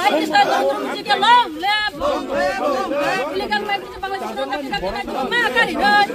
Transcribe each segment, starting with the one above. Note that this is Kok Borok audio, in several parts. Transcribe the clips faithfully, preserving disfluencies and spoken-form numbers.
Pakistan long live, long live. Illegal migrant Bangladesh long live, illegal migrant ma kari noi.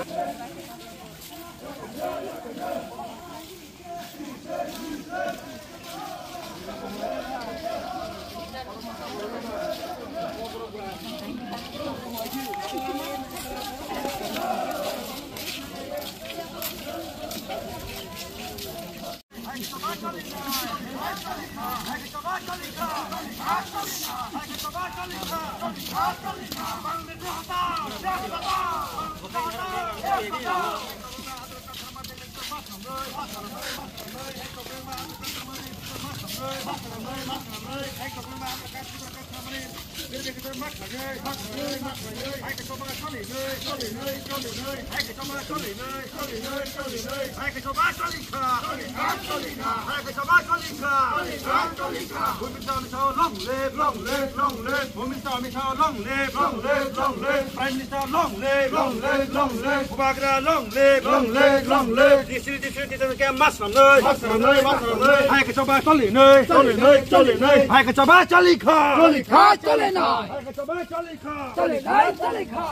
Long live, long live, long live. Home Minister Amit Shah, long live, long live, long live. Prime Minister, long live, long live, long live. Bubagra, long live, long live, long live. District, district, district, mas ram noi. Mas ram noi, mas ram noi. Hai ke choba choli noi. Choli noi, choli noi. Hai ke choba choli kha. Choli kha, choli noi. Hai ke choba choli kha. Choli noi, choli kha.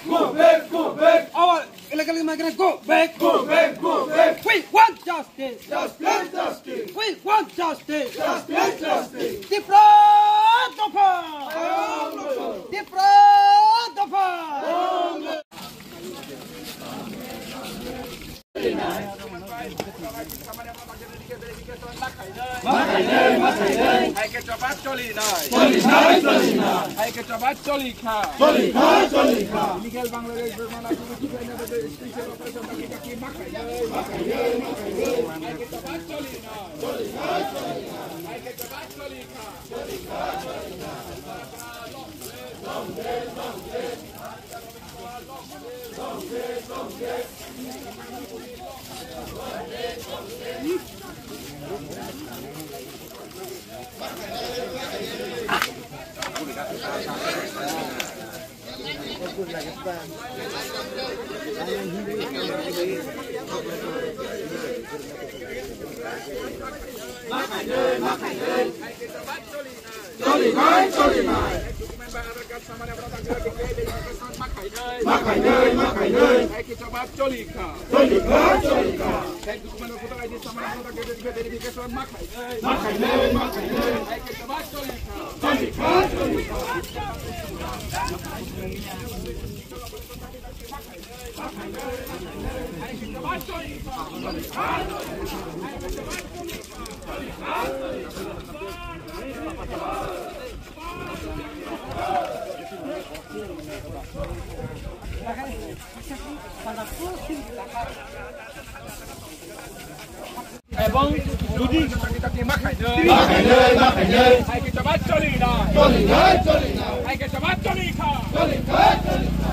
Go back, go back. Our illegal immigrant, go back. Go back, go back. We want justice. Justice, justice. We want justice. Justice, justice. Tipra dopha. Tipra dopha. Hai ke choba choli nai. Choli nai, choli nai. Hai ke choba choli kha. Choli kha, choli kha. Illegal Bangladesh, Burma, National Security Special Operation, Taki Taki, makhai nai. Hai ke choba choli nai. Hai ke choba choli kha. Choli nai, choli nai. Makhai nai, makhai nai. Choli kha, choli kha. Makhai nai, makhai nai. Choli kha, choli kha. Ebong jodi makhai nai, makhai nai, makhai nai. Hai ke choba choli nai. Choli nai, choli nai. Hai ke choba choli kha. Choli kha, choli kha.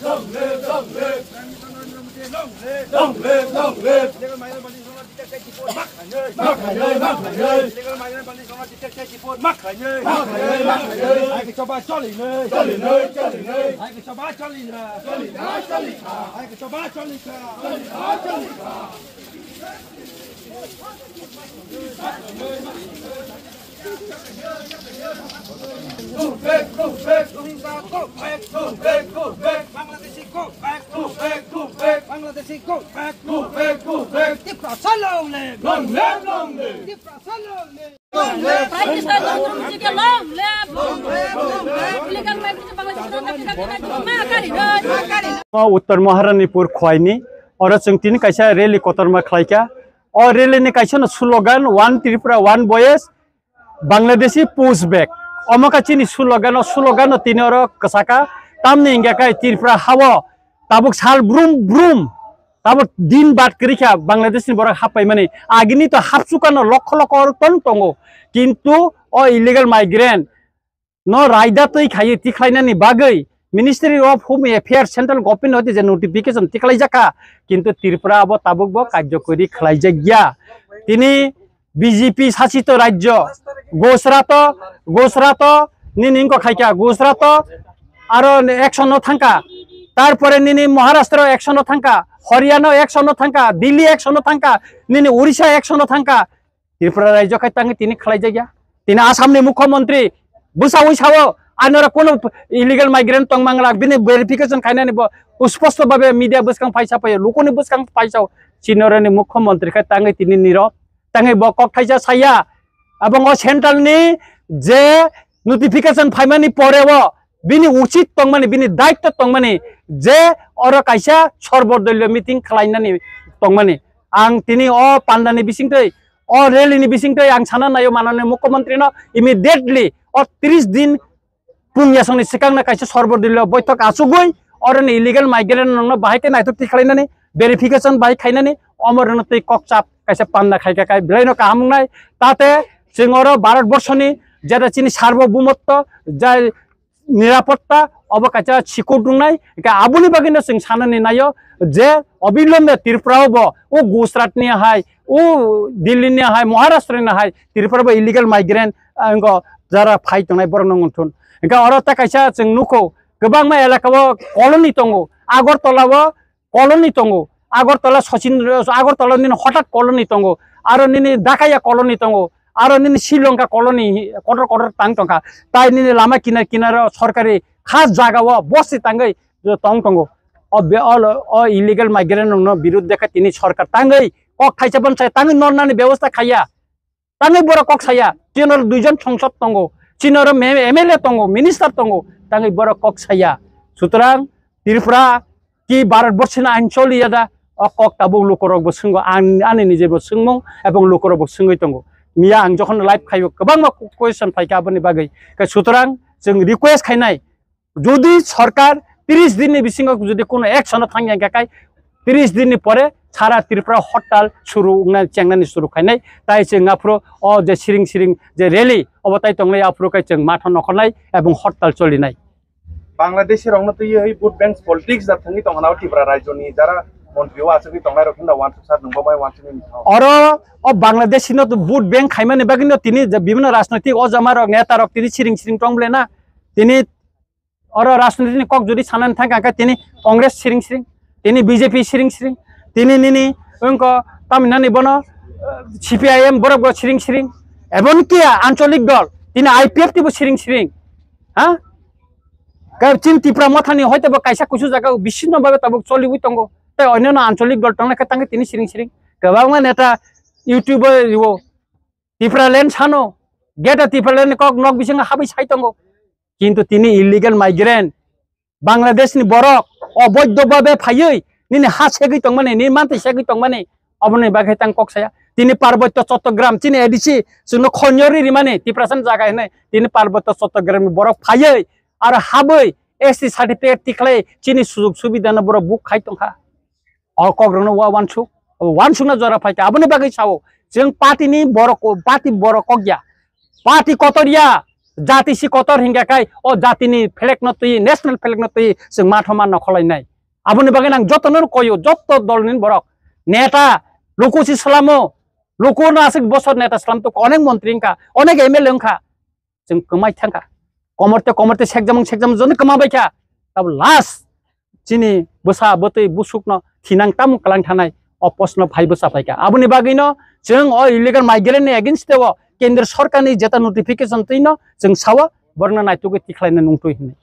Long live, long live. Long live, long live. Makhai nai, makhai nai. Makhai nai, makhai nai. Hai ke choba choli nai. Choli nai, choli nai. Hai ke choba choli nai. Choli nai, choli nai. Hai ke choba choli nai. Choli nai, choli nai. Go back, go back. Rohingya, go back. Go back, go back. Bangladeshi, go back. Go back, go back. Bangladeshi, go back. Go back, go back. Tiprasa long live. Long live, long live. Tiprasa long live. Long live. Pakistan long live. Long live, long live. Illegal migrant Bangladeshi long live. Ma kari noi. Ma kari noi. Uttar Maharanipur khwlaini oro chwng tini kaisa rally kotorma khlaikha. O rally ni kaisa no slogan, "One Tripura, One Voice, Bangladeshi push back." Omo kha chini slogan, o slogan no tini oro kwchakha. Tamni hingkha khe Tripura hao tabuk sal brum brum Tabo din bad kwrwi kha Bangladesh ni borok hap paimani. Agini to hapsukano lokho lokho oro tong tongo. Kintu o illegal migrant no raida twi khaiwi tikhlainani bagwi Ministry of Home Affairs Central Government hoti je notification tikhlaijak kha, kintu Tripura abo tabuk bo karjokori khlaijak ya. Tini B J P sasito rajyo Gujarat o, Gujarat o nini wngkha khaikha, Gujarat o aro action no thangkha, tarpore nini Maharashtra o action no thangkha, Haryana o action no thangkha, Delhi action no thangkha, nini Orissa action no thangkha. Tripura rajyo khai tangwi tini khlaijakya. Tini Assam ni mukhyamantri bwsaui sao, anora kono illegal migrant tongmang lak, bini verification khainani bo usposto babe media bwskang phaisa phaio, lukuni bwskang phaisao, chinorani mukhyamantri khai tangwi tini niro, tangwi bo kok thaisa saya, abongo central ni je notification phaimani pore o, bini uchit tongmani, bini daitto tongmani, je oro kaisa sorbodolyo meeting khlainani tongmani. Ang tini o pandani bisingtwi, o rally ni bisingtwi ang sana naio manani mukhyamantri no immediately o tris din pung yasongni swkangno kaisa sorbodolyo boithok achugwi oroni illegal migrant rokno bahai khe naithok tikhlainani verification bahai khainani omorno twi kokchap kaisa panda khaikha kai belai no kaham wngnai. Tate chwng oro Bharat borsoni jeta chini sarbobhumotto jai nirapotta obo kaisa sikut wngnai. Hingke aboni bagwino chwng sanani naio je obilombe Tripura o bo o Gujarat ni hai, o Delhi ni hai, Maharashtra ni hai Tripura bo illegal migrant, ah, wngkha jara phai tongnai borok no wngthun. Hingke oro ta kaisa chwng nukho kwbangma elaka o colony tongo, Agartala o colony tongo, Agartala Sachin, Agartala nini hothat colony tongo, aro nini Dakaya colony tongo, aro nini Sri Lanka colony kotor kotor tang tongkha, tai nini lama kinar kinar o sorkari khas jaga o bosti tangwi tong tongo. O be-, o, o illegal migrant rokno birud dekha tini sorkar tangwi kok thaisa bonsai tangwi nornani bebosta khaiya. Tangwi borok kok saya, chini oro duijon songsod tongo, chini oro me-, M L A tongo, minister tongo, tangwi borok kok saya. Sutrang Tripura ki Bharat borsini ain choliya da, o kok tabuk lukorok bo swngo, ang, ani nije bo swngmung, ebong lukorok bo swngwi tongo. Miya ang jokhon live khaio, kwbangma question phaikha aboni bagwi. Khe sutrang chwng request khainai, jodi sorkar tris din ni bisingo jodi kono action o thangya hingkha khe, tris din ni pore sara Tripura hortal suru wngna chengnani suru khainai. Tai chwng aphuru o je siring siring je rally obo tai tongnai, aphuru khe chwng matha nokhornai ebong hortal cholinai. Bangladeshi rokno twiwi vote bank politics da thangwi tongna o Tripura rajyo ni jara montri o achugwi tongnai rok hinda wansuk sar nungbo bai wansuk ni mithang. Oro o Bangladeshi no to vote bank khaimani bagwi no tini je bibhinno rajnoitik o jama rok neta rok tini siring siring tong bole na. Tini oro rajniti ni kok jodi sanani thangkha, hingkhe tini Congress siring siring, tini B J P siring siring, tini nini wngkha tamni nani bono, eh, C P I M borok bo siring siring, eboni khe ancholik dol, tini I P F T bo siring siring, ha? Khe chini Tipra Mothani hoito bo kaisa kusu jaga o bisinno babe tabuk choliwi tongo, tei onyono ancholik dol tongnai khe tangkhe tini siring siring, kwbangma neta YouTube o riwo, Tipraland sano, Greater Tipraland ni kok nok bisingo habwi sai tongo. Kintu tini illegal migrant, Bangladesh ni borok oboidho babe phaiwi nini ha segwi tongmani, nini mantwi segwi tongmani, oboni bagwi tang kok saya. Tini Parbotyo Chattogram, chini A D C, chwngno khonyo ri rimani, Tiprasa ni jaga hinwi, tini Parbotyo Chattogram ni borok phaiwi, aro habwi S T certificate tikhlai, chini sujug subidha no borok buk khai tongkha. O kok rokno wa-, wansuk, wansukna jora phaikha. Aboni bagwi sao, chwng party ni borok, party borok kok ya. Party kotor ya, jati si kotor hingya khai, o jati ni flag no twi, national flag no twi, chwng matha ma nokholainai. Aboni bagwi nang joto no koyo, joto dol ni borok. Neta, luku si salamo, luku no aswk bosor neta salam to onek montri wngkha, onek M L A wngkha. Chwng kwmai thangkha. Komorte komorte sekjamung sekjamung jono kwma baikha. Tabuk last chini bwsa bwtwi busukno thinang tamung kwlang thanai o postno phai bwsa phaikha. Aboni bagwino chwng o illegal migrant ni against o Kendra Sorkarni jeta notification twino chwng sao borokno naitugwi tikhlaina nungtwi hinwi.